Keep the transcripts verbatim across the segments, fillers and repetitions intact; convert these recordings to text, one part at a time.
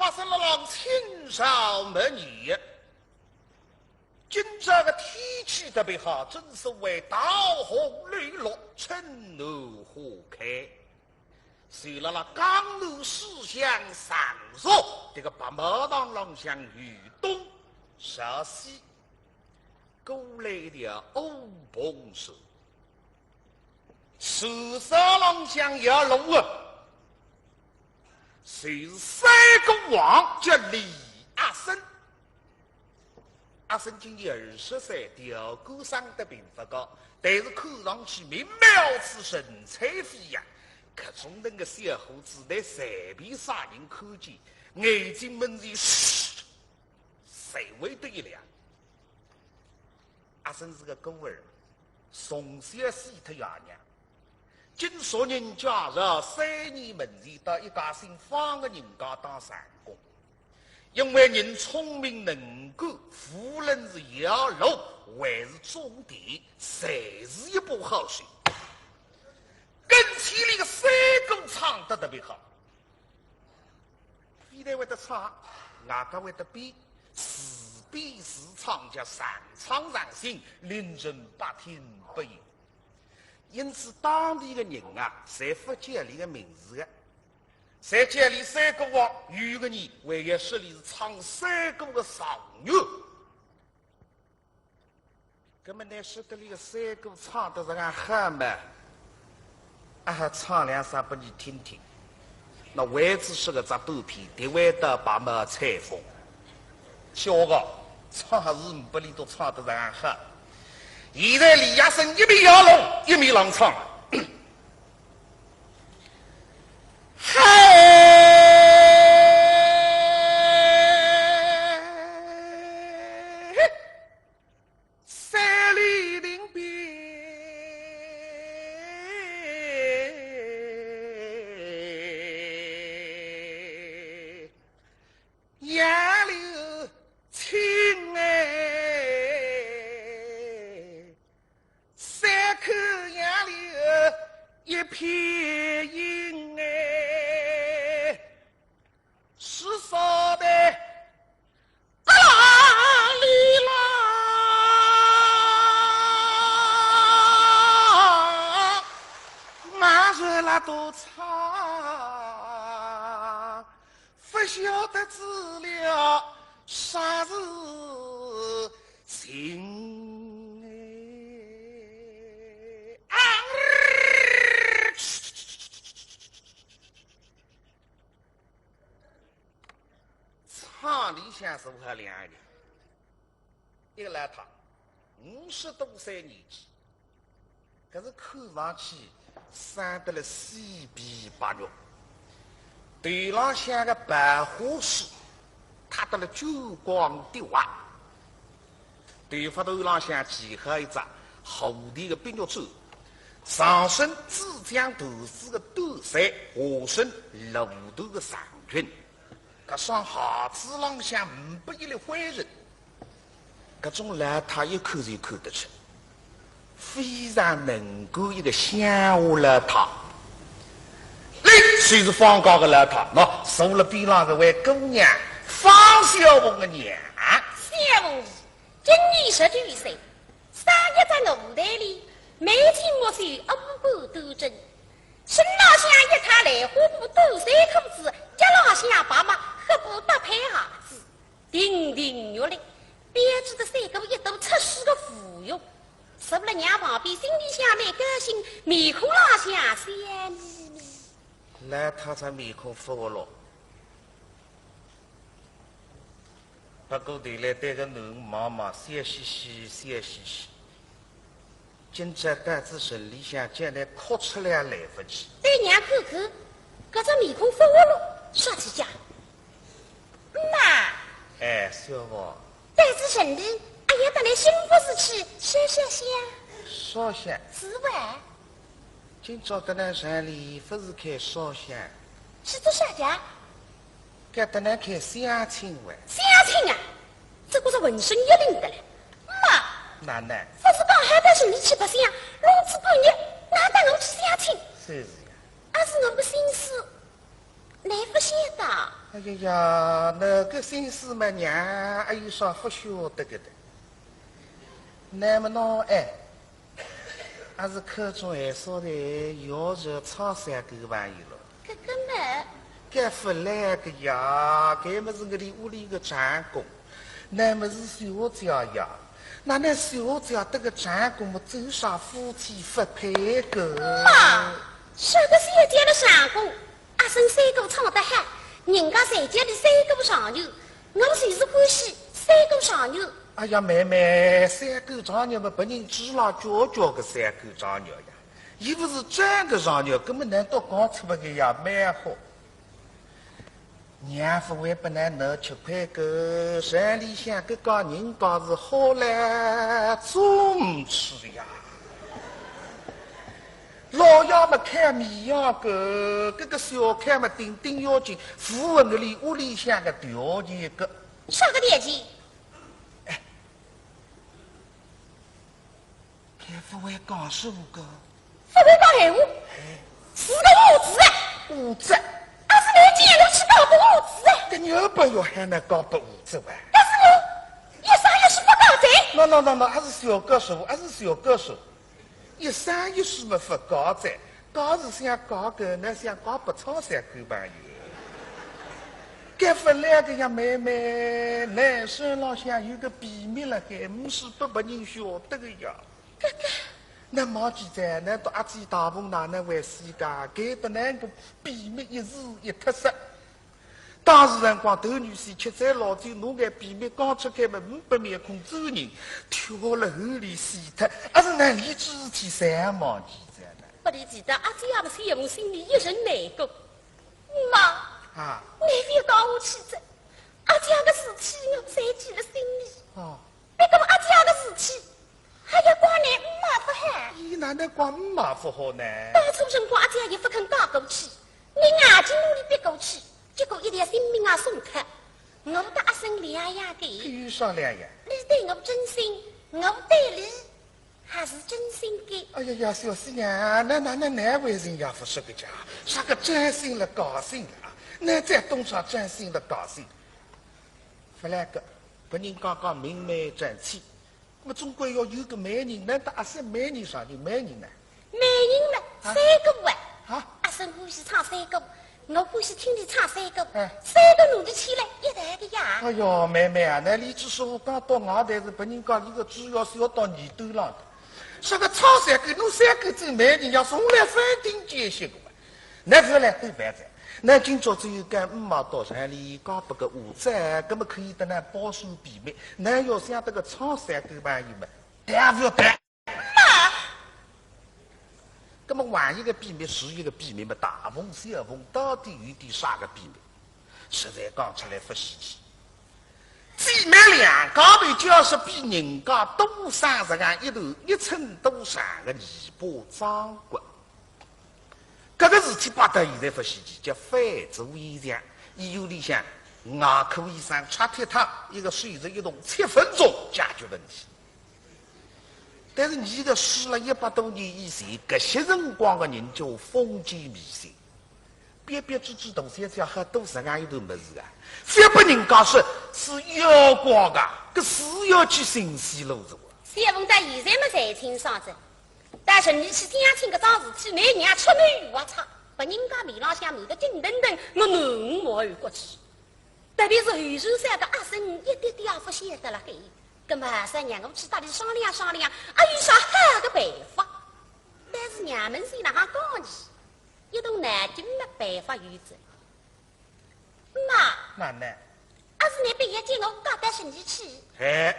阿生勒浪清朝末年，今朝个天气特别好，正所谓桃红柳绿，春暖花开。就勒浪江南水乡常熟，迭个白马塘浪向由东朝西，过来一条乌篷船。 船艄浪向要路啊，就是三个王叫李阿生。阿生今年二十岁，条件生得并勿高，但是看上去名貌之神采飞扬。搿种能个小伙子，乃随便啥人看见，眼睛门前嘘，侪会得一亮。阿生是个孤儿，从小死脱爷娘。 今朝人家是三年门前到一家姓方个人家当长工，因为人聪明能干，无论是摇橹还是种田，侪是一把好手。跟前里个山歌唱得特别好，非但会得唱，外加会得编，自编自唱，叫常唱常新，令人百听不厌。 因此当地个人啊，侪勿叫俚个名字个，侪叫俚三歌王。有个人还要说俚是唱山歌个状元。搿么倷说得俚个山歌唱得实梗好嘛？啊，唱两声拨伲听听。 那为仔是个只短篇，特为搭白马彩凤。小个，唱是呒拨俚笃唱得实梗好。现在李阿生一面摇橹，一面浪唱。嗨，山里林边， 杨柳青哎，山口杨柳一片影哎，是啥的？啊哩啦，俺是那都唱。 勿晓得知了啥事情哎。啊！舱里向坐好两个人，一个老太，五十多岁年纪， 搿是看上去生得了细皮白肉，头浪向个白胡须，搨得了珠光滴滑，头发头浪向系好一只蝴蝶个碧玉簪，上身紫绛缎丝个短衫，下身露头个长裙。 搿双鞋子浪向呒拨一粒灰尘，搿种老太一看就看得出，非常能干一个乡下老太。俚就是方家个老太，喏，坐勒边浪搿位姑娘，方小凤个娘。小凤 今年十九岁，生一只鹅蛋脸，眉清目秀，五官端正。身浪向一套蓝花布短衫裤子，脚浪向白袜黑布搭配鞋子，亭亭玉立，标致得赛过一朵出水个芙蓉。坐勒娘旁边，心里向蛮高兴，面孔浪向笑眯眯。老太太面孔勿活络， 别过头来对个囡儿望望，笑嘻嘻，笑嘻嘻。今朝到仔城里向，叫倷哭出来也来勿及。对娘看看，搿只面孔勿活络，啥体介？妈。哎，小凤。到仔城里，阿要搭倷寻勿事体，消消香。烧香？是哇。今朝搭倷城里勿是开烧香？是做啥介？ 该搭倷开相亲哇？相亲啊？搿个是浑身一凛得来。妈，哪能？勿是讲好到城里去白相，弄仔半日，哪搭我去相亲？是是呀。阿是我个心思，倷勿晓得。哎呀呀，搿个心思嘛，娘阿有啥勿晓得个的。那么喏，哎，阿是看中还说的，要是唱三个朋友了。搿个嘛，搿勿来个呀，搿么是我里屋里个长工，那么是小姐呀，那那小姐搭个长工么，做啥夫妻勿配个？妈，啥个小姐搭长工？ 阿生三个唱得好，人家侪叫俚三个状元，我就是欢喜三个状元。哎呀，妹妹，三个状元嘛，别人嘴浪叫叫个三个状元呀，又勿是真个状元，搿么难道讲出来个呀？蛮好。娘勿会拨㑚吃亏个，山里向搿家人家是好了做勿出呀。 老爷么开米养个，搿个小开么顶顶要紧，符合我里屋里向个条件个。啥个条件？哎，开勿会讲数个。勿会讲闲话，哎，是个哑子啊！哑子？阿是侬见过去讲个哑子啊？搿日本要喊㑚讲个哑子哇？但是我一生一世勿讲哉。喏喏喏喏，阿是小个数，阿是小个数。 一生一世么勿讲哉，讲是想讲个，哪想讲勿唱三个朋友。搿勿来个呀，妹妹，㑚身浪向有个秘密辣海，勿是拨别人晓得个呀。搿个，㑚忘记哉，㑚到阿姐大凤奶奶还世界，搿拨㑚个秘密一时一脱失。 当时辰光，头女婿吃醉老酒，拿眼秘密讲出去么，呒不面孔走人，跳了河里死脱，阿是㑚连搿桩事体侪忘记哉呢？勿离记得，阿姐阿个三凤心里一阵难过。妈，啊，侬覅讲下去哉，阿姐个事体我侪记了心里。哦。别个阿姐个事体， 还要怪㑚姆妈勿好。咦，哪能怪姆妈勿好呢？当初辰光阿姐也勿肯嫁过去，侬硬劲拿俚逼过去，结果一条性命也送脱。我搭阿生两样个。有啥两样？侬对我真心，我对侬还是真心个。哎呀呀，小师娘，㑚哪能难为情也勿说个讲，啥个真心了假心了啊？㑚再懂啥真心了假心？勿来个，拨人讲讲明媒正娶。 那么总归要有个媒人，难道阿生媒人啥人媒人呢？媒人嘛，啊？山歌啊。啊？阿生欢喜唱山歌，我欢喜听俚唱山歌，哎。三个弄得起来一台个呀。哎哟，妹妹啊，㑚俚只是讲到外头是拨人家俚个主要是要到耳朵浪的。啥个唱山歌，弄山歌做媒人呀，从来勿听见歇过。 㑚勿要来对白哉，㑚今朝只有跟姆妈到山里讲拨个话哉，搿么可以搭㑚保守秘密。㑚要想搭个唱山歌朋友嘛，谈也勿要谈。妈！搿么还一个秘密是一个秘密嘛，大凤小凤到底有点啥个秘密？实在讲出来勿稀奇。姊妹两家头就是比人家多生实梗一段一寸多长个尾巴桩骨。 搿个事体摆到现在勿稀奇，叫反祖现象。医院里向外科医生插铁tapper，一个手术一动，七分钟解决问题。但是伲个书了一百多年以前，搿歇辰光个人叫封建迷信，别别支支大小小好多实梗一段物事啊，覅拨人家说是妖怪个，搿是要去寻死路个。小凤到现在么侪清爽着。 但是侬去相亲搿桩事体，拿娘出门又勿差，拨人家面浪向面得金腾腾，我囡儿没有过去。特别是后首山个阿生，一点点也勿晓得了嘿。葛末阿生让我去搭伊商量商量，阿有啥好个办法？但是娘们是哪哈讲呢？一动脑筋没办法有着。 妈，哪能？阿是侬必要叫我嫁到城里去？哎。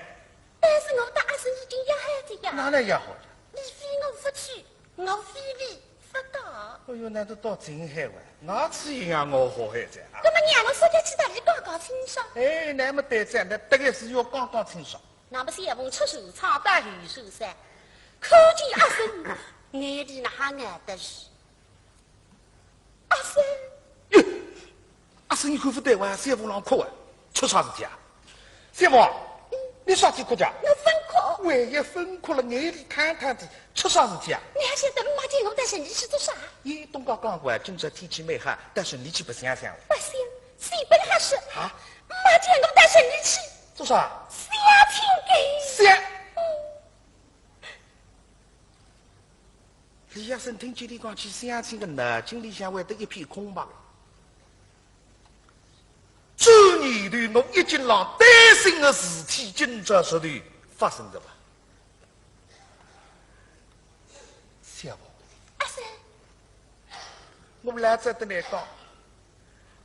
但是我搭阿生已经约好的呀。哪能约好的？侬非我勿娶，我非侬勿嫁。哎哟，那都到真海哇，牙齿一样我好海哉啊。那么让我说家去搭伊讲讲清爽。哎，那么对哉，那大概是要讲讲清爽。那么小凤出手唱到后首山，看见阿生，眼泪哪哈眼得是。 阿生。哟，阿生，侬看勿对哇，小凤浪哭啊，出啥事体啊？小凤，侬啥体哭家？我勿哭。万一勿哭了，眼泪汤汤的，出啥事体啊？侬还晓得妈叫我到城里去做啥？咦，东家讲过啊，今朝天气蛮好，到城里去白相相。白相？是本还是？啊？妈叫我到城里去。做啥？相亲去。相……李亚生听见俚讲去相亲个，脑筋里向会得一片空白。转念头，我一径浪担心个事体，今朝实头发生个吧。小凤，阿生，我老早搭倷讲，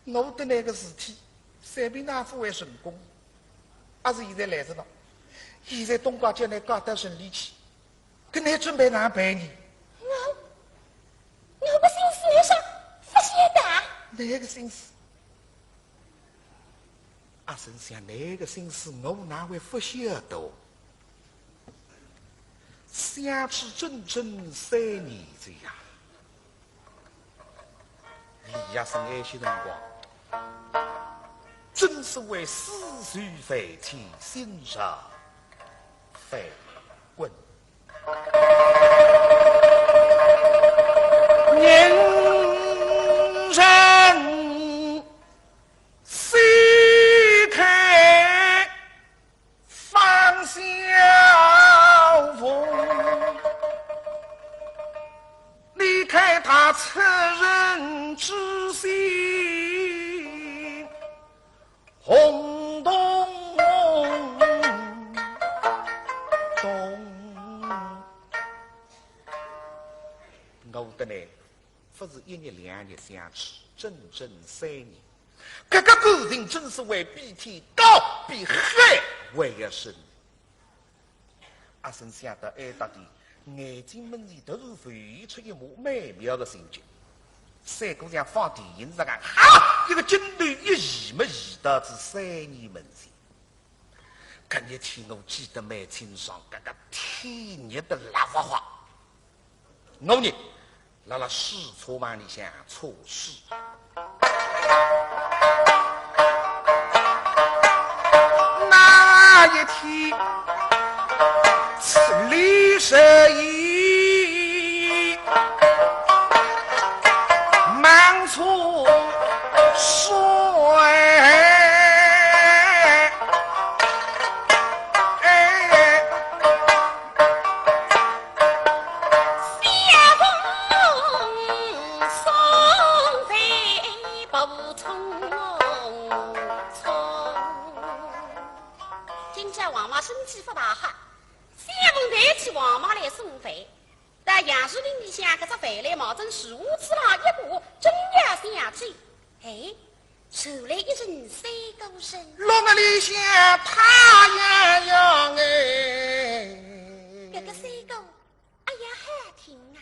我搭倷个事体，随便哪亨勿会成功。阿是现在来着呢，现在东家叫倷到城里去，搿倷准备哪亨办呢？我，我个心思倷啥勿晓得啊？倷个心思？阿生想，倷个心思我哪会勿晓得？相处整整三年哉呀。李亚生埃歇辰光，正所谓思绪万千，心潮翻滚。 人生四开方晓风，离开他恻隐之心，轰咚咚。我搭倷 勿是一日两日相处，整整三年。搿个感情真是为比天高，比海还要深。阿生想到哀搭俚，眼睛门前突然浮现出一幕美妙的情景。赛过像放电影实梗，哈，一个镜头一移么移到仔三年门前。搿日天我记得蛮清爽，搿个天热得辣哇哇。 我呢，辣辣水车房里向车水。那一天，千里之行，忙车水。 今朝王妈身体勿大好，相公代替王妈来送饭。到杨树林里向，搿只饭篮望仔树枝浪一挂，正要下去。哎， 传来一阵山歌声。落月里向太阳阳哎。搿个山歌，哎呀，好听啊！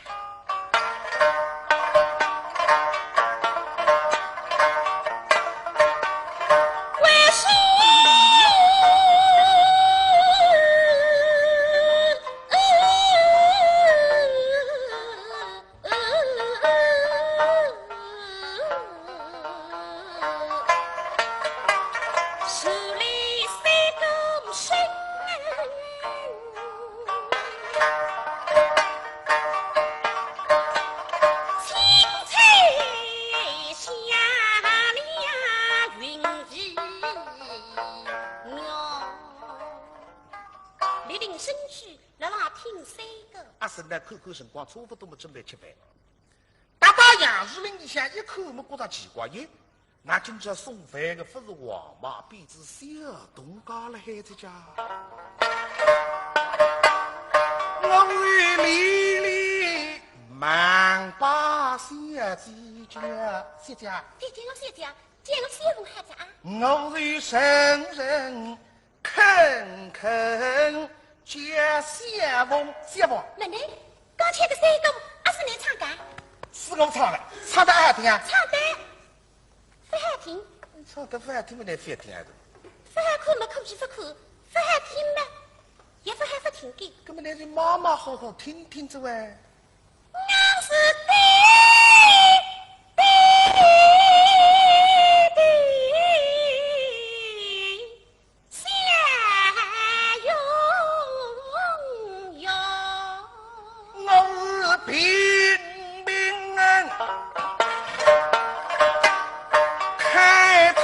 为啥？ 立定身体， 辣辣听山歌。阿生呢，看看辰光差勿多么，准备吃饭。踏到杨树林里向一看么，觉着奇怪，咦，那今朝送饭个勿是王妈，变仔小东家辣海哉家。我是连连忙拜小姐家，小姐。姐姐，我小姐，叫我小凤好哉啊。我是人人 恳恳叫小凤，小凤。奶奶，刚才个山歌阿是倷唱个？是我唱个，唱得好听啊。唱得勿好听。唱得勿好听么，倷覅听啊。勿好看么可以勿看，勿好听么也勿好勿听个。搿么倷就马马虎虎听听仔喂。我是对对对 我是平平安，开他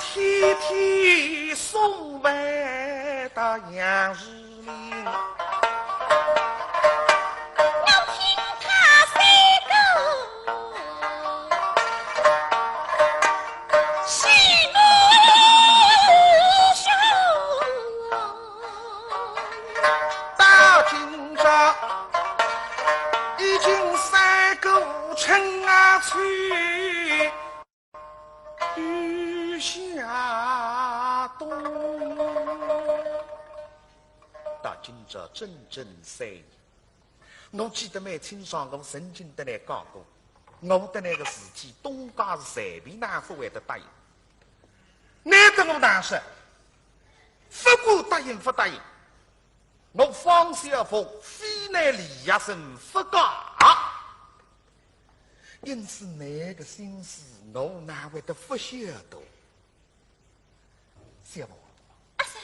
天天送饭到杨树林。我听他三个喜怒哀乐。到今朝已经三个五春啊去。 雨下冬。到今朝整整三年，我记得蛮清爽，我曾经搭倷讲过，我搭倷个事体，东家是随便哪勿会得答应。倷搭我谈说，勿管答应勿答应， 我方小凤非拿李亚生勿嫁。因此，倷个心思我哪会得勿晓得？小凤，阿三，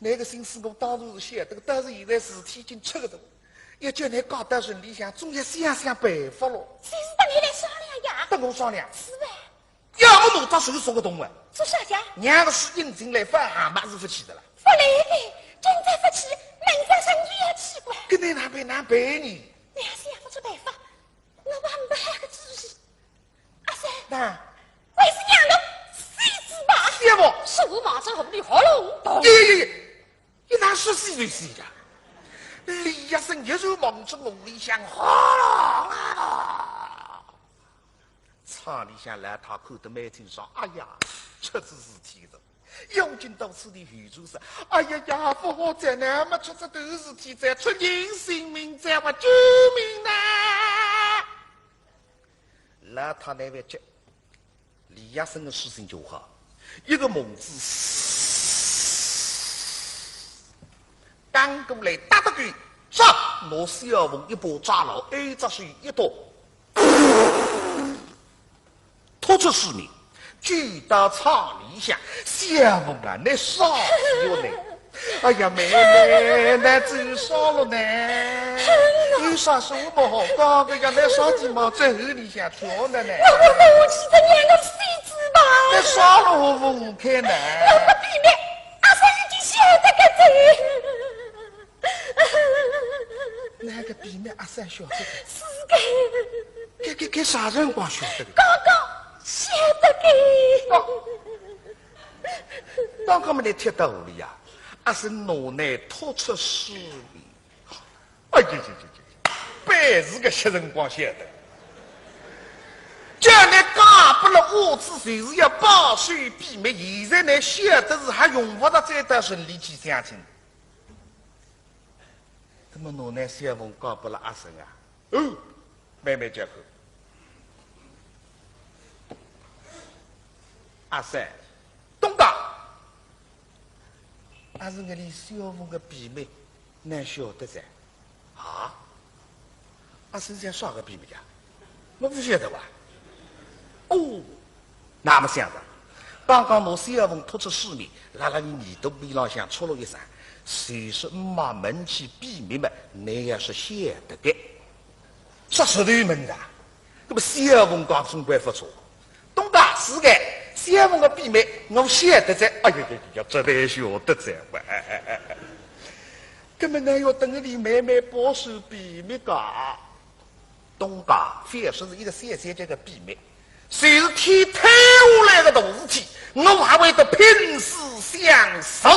倷个心思我当然是晓得个，但是现在事体已经出个头，要叫倷嫁到城里向，总要想想办法咯。就是搭倷来商量呀。搭我商量？是啊。 要么拿只手说个动啊。做啥呀？娘个是硬劲来，勿喊嘛是勿去的了。勿来的，今朝勿去，明朝上又要去个。搿倷哪办哪办呢？倷还是想勿出办法，我还没好个主意。阿三，呐，还是让我死一死吧。小凤，说我马上和你喉咙痛。耶耶耶，你哪说死就死呀？李亚生一手望着屋里向，啊！ 厂里向老太看得蛮清爽，哎呀，出仔事体了。要紧到此地后转身，哎呀呀，勿好哉，那么出仔大事体哉，出人性命哉，我救命呐！老太难为情，李亚生个事情就好，一个猛子，刚过来搭搭个，上，拿小凤一把抓牢，哎，只手一托， 拖出市面，就到厂里向，小凤啊，倷啥体哟倷？哎呀，妹妹，倷做啥了呢？有啥说话好讲个呀？倷啥体嘛，在河里向跳的呢？我我我去，再让我死一死吧。倷啥了我勿开呢？我个秘密，阿三已经晓得个哉。 哪个秘密阿三晓得个？是个。搿搿搿啥辰光晓得个？刚刚晓得个。刚刚么倷听到屋里呀，阿三拿倷拖出市面。哎呀呀呀呀，本是个啥辰光晓得。叫倷嫁拨了我，就是要保守秘密，现在倷晓得是还用勿着再到城里去相亲。 那么拿倷小凤嫁拨了阿三啊？哦，慢慢叫看。阿三，东家，阿是我俚小凤个秘密，倷晓得哉？啊？ 阿三讲啥个秘密呀？我勿晓得哇。哦，那么想着，刚刚拿小凤拖出市面，辣辣俚耳朵边浪向戳了一声，就是呒没问题秘密嘛，倷也是晓得个。啥石头问的？那么小凤讲总归勿错。 东家，是个，小凤个秘密，我晓得哉。哎呀呀呀，这才晓得哉。那么倷要搭我俚妹妹保守秘密个？东家，覅说是一个小小个秘密，就是天塌下来个大事体，我还会得拼死相助。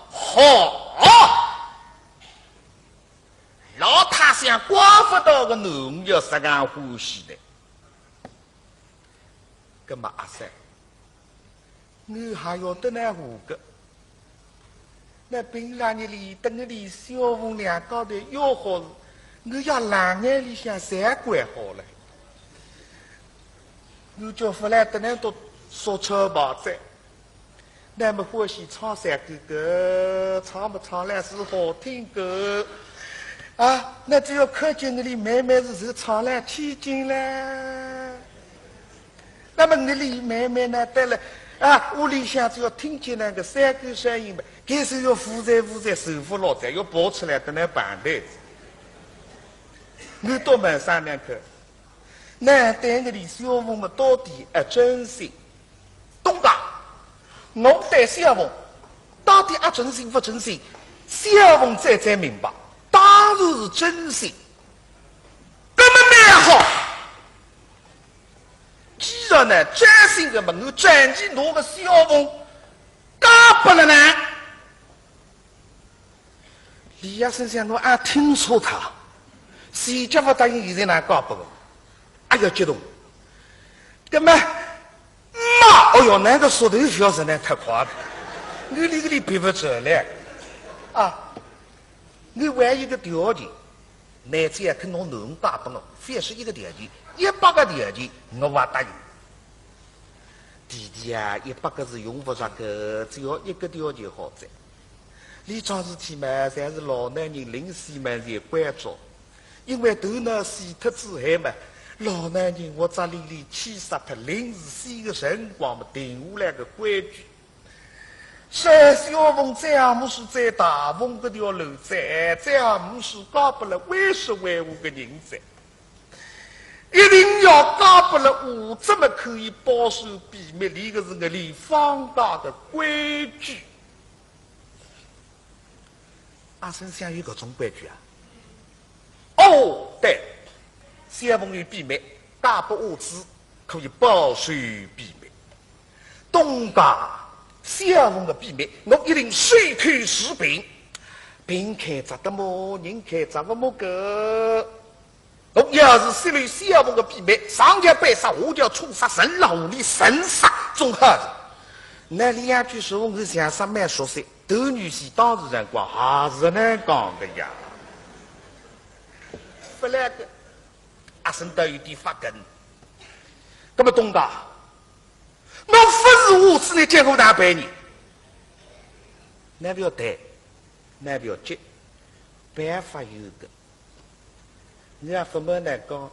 好，老太想怪勿到个囡儿要实梗欢喜呢。 那么阿三，我还要搭倷话个。那平常日里等我俚小凤两家头约好是，我也冷眼里向侪管好了。我叫勿来搭倷笃说错吧哉。 那么欢喜唱山歌个，唱么唱来是好听个。啊，那只要看见我俚妹妹是唱来起劲嘞。那么我俚妹妹呢，对了，啊，屋里向只要听见那个山歌声音嘛，该是要扶着扶着受勿了哉，要跑出来搭倷碰头。我倒蛮商量看， 那对我俚小凤么到底还真心。东家，我对小凤到底阿真心勿真心，小凤最最明白，当然是真心。搿么蛮好。既然呢，真心个么，我真去拿个小凤嫁拨了呢？ 李亚生想，我阿听错脱，前脚勿答应，现在哪嫁拨我？哎呀，激动！搿么，妈，哦哟，那个速度勿要实在太快了，我里个里比勿着了。啊，我还有一个条件，倷只要肯拿囡嫁拨我，覅说一个条件，一百个条件，我也答应。 弟弟啊，一百个是用勿着个，只要一个条件好哉。俚桩事体嘛，侪是老男人临死嘛才关照，因为头脑死脱之后嘛，老男人我只俚俚气煞脱，临死个辰光嘛，定下来个规矩。说小凤再也勿是走大凤搿条路哉，再也勿是嫁拨了会说会话个人哉。 一定要嫁拨了我，怎么可以保守秘密？搿个是我俚方家个规矩。阿生想有搿种规矩啊？哦，对，小凤有秘密，嫁拨我仔可以保守秘密。东家，小凤个秘密，我一定守口如瓶。瓶开着的么，人开着勿么个。 我要是泄露小凤个秘密，上条被杀，下条冲杀，人老里人杀，总好的。那两句说话我像煞蛮熟悉，头女婿当时辰光还是能讲个呀。勿来个，阿生倒有点发梗。那么东家，我勿是我是你见过大白呢？那不要谈，那不要急，办法有个。 我也勿瞒倷讲，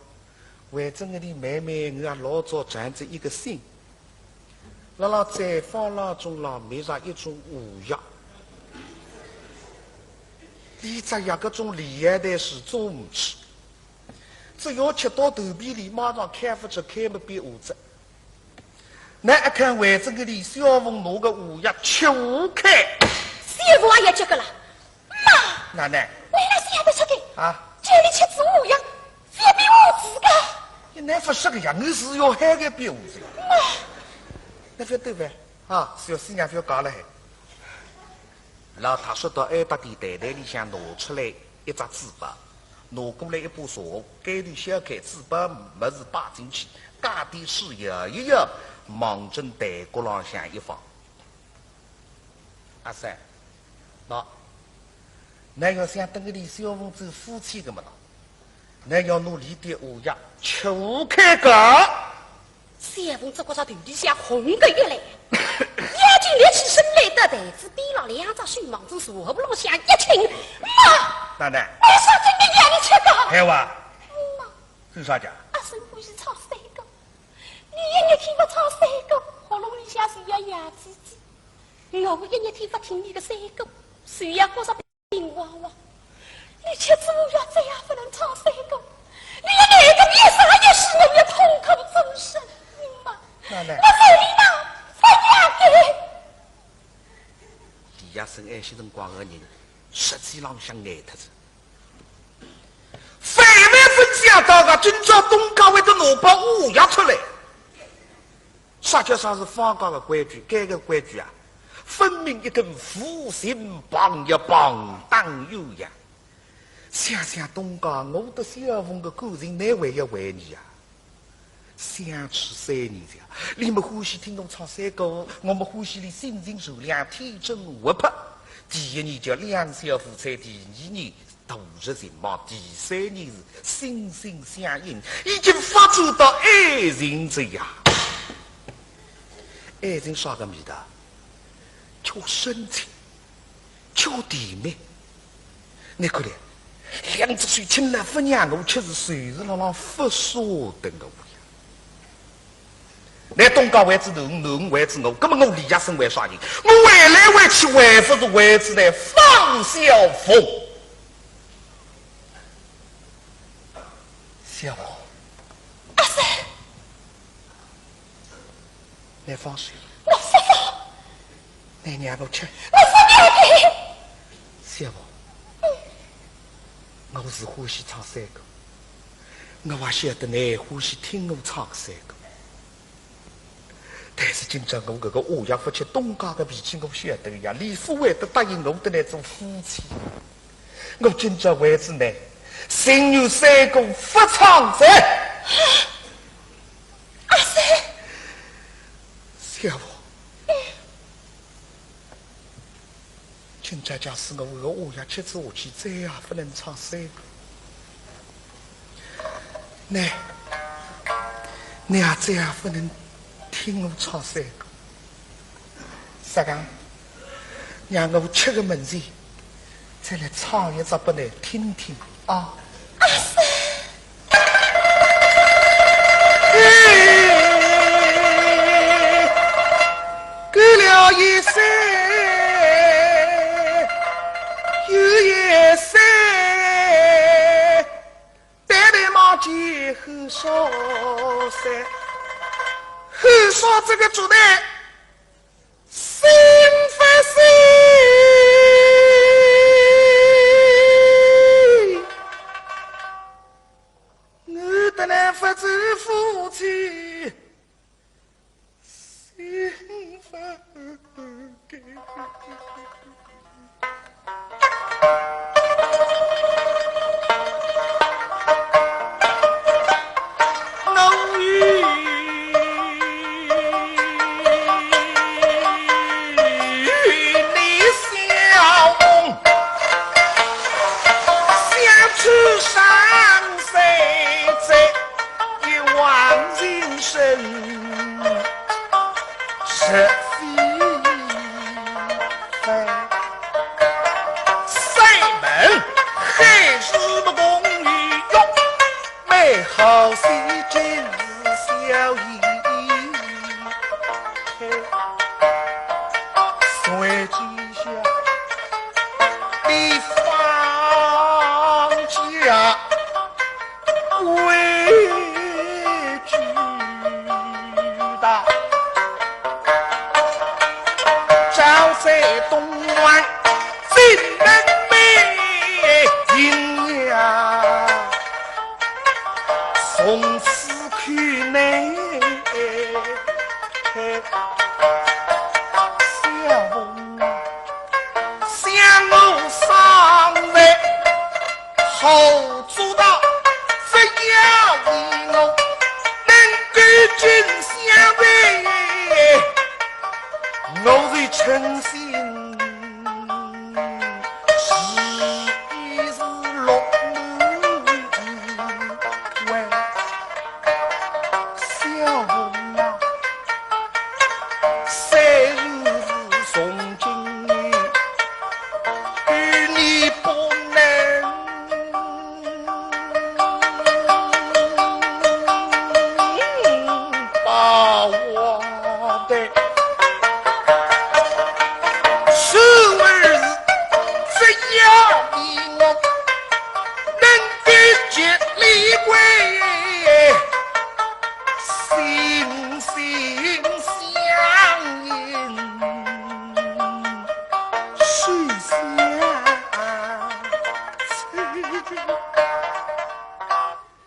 为仔我俚妹妹，我也老早存仔一个心，辣辣毡房当中浪觅着一种乌鸦。俚只药搿种厉害个是种勿出，只要吃到肚皮里，马上开勿出，开么变乌鸦。 那一看为仔我俚小凤拿个乌鸦吃勿开。小凤也要急个了。妈，哪能？倷哪想得出个？啊？叫俚吃仔乌鸦，覅变乌鸦个。倷哪勿说个呀，我是要喊个变乌鸦。妈，那覅对勿？啊，小师娘覅讲了嘿。老太说到哀搭点袋袋里向拿出来一只纸包， 拿过来一把茶壶，盖头掀开，纸包物事摆进去，加点水摇一摇，望准台角浪向一放。阿三，喏，倷要想搭我俚小凤做夫妻个么喏，倷要拿俚点乌鸦吃勿开个。 小凤只觉着头里向红个一来，眼睛立起身来，到台子边浪，两只手望仔茶壶浪向一擎，妈！哪能？倷说真个让俚吃个？闲话。妈，做啥介？阿生欢喜唱山歌，俚一日天勿唱山歌，喉咙里向是要哑唧唧。我一日天勿听俚个山歌，是要觉着 心慌慌，俚吃仔乌鸦再也勿能唱山歌，俚一个一生一世人要痛苦终身，妈，哪能？我对俚嘛，勿要个。李亚生埃歇辰光个人，实际浪向呆脱仔。万万勿想到个，今朝东家会得拿包乌鸦出来。 啥叫啥是方家个规矩？搿个规矩啊，分明一根无形绑呀，绑当有呀。想想东家，我搭小凤个感情，倷还要还俚呀？相处三年哉，俚么欢喜听我唱山歌，我么欢喜俚性情善良、天真活泼。第一年叫两小无猜，第二年 度日情长，第三年是心心相印，已经发展到爱情哉呀。爱情啥个味道？叫深情，叫甜蜜。倷看嘞，两只手牵牢勿让我，却是随时辣浪勿舍得我呀。 倷东家为仔囡，囡为仔我，葛么我李亚生为啥人？我为来为去，为勿是为仔倷方小凤。小凤，阿三，倷放心。我勿放。让我吃。我不要的。小凤，我是欢喜唱山歌，我也晓得你欢喜听我唱山歌。但是今朝我搿个乌鸦勿吃冬瓜个脾气，我晓得呀，你勿会得答应我搭你做夫妻。我今朝为仔你，情愿山歌勿唱哉。阿三。小凤， 今朝假使我搿个乌鸦吃仔下去，再也勿能唱山歌。你，你也再也勿能听我唱山歌。啥讲？让我吃个门前，再来唱一只拨你听听啊。 阿三。过了一岁又一岁，单单望见后少三，后少这个主呢， 心勿死，我搭倷勿做夫妻，心勿甘。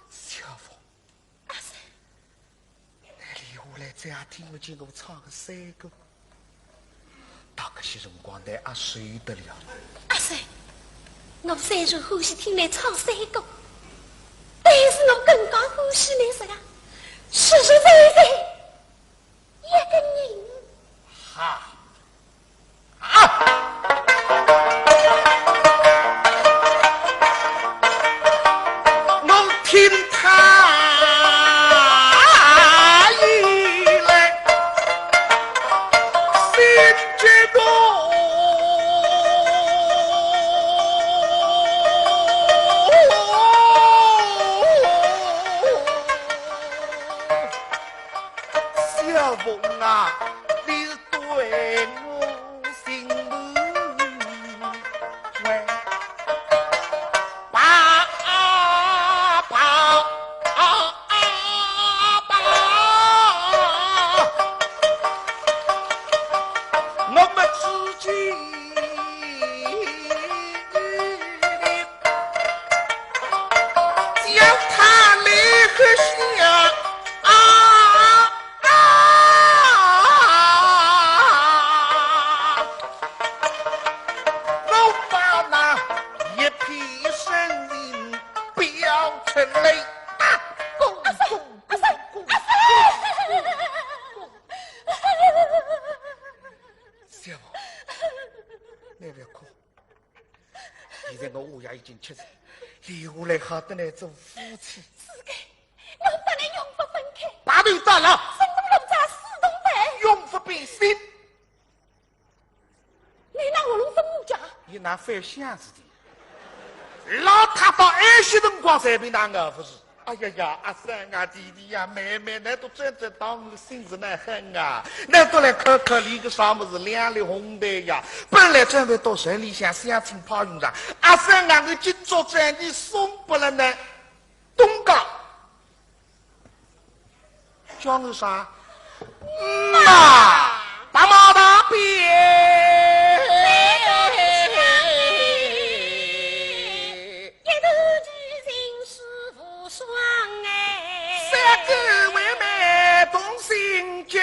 小凤，阿三，倷留下来再也听勿见我唱个山歌，到搿歇辰光倷阿受得了？阿三，我虽然欢喜听倷唱山歌，但是我更加欢喜倷实梗实实在在一个人。哈， 啊！我听他一来，心急动。 小凤啊，你是对我心头酸。爸，爸，爸，爸。我们之间叫他来和下啊啊！我把那一片深情表出来啊！公公公公公！小凤，你不要哭。现在我午夜已经吃了，留下来好得来做夫妻。是的，我搭倷永不分开。白头到老，生同路长，死同伴。永不变心。你拿喉咙分我讲。你拿饭箱子的。老太到安歇辰光随便哪能不是？哎呀呀，阿三啊，弟弟呀，妹妹，难道真正当我心是难狠啊？难道来看看你个啥么子两粒红蛋呀？本来准备到城里向相亲泡妞的，阿三啊，我今朝将你送拨了呢，东家。 叫我啥？妈，大妈大伯。一头情是无双哎。三个为媒同心结。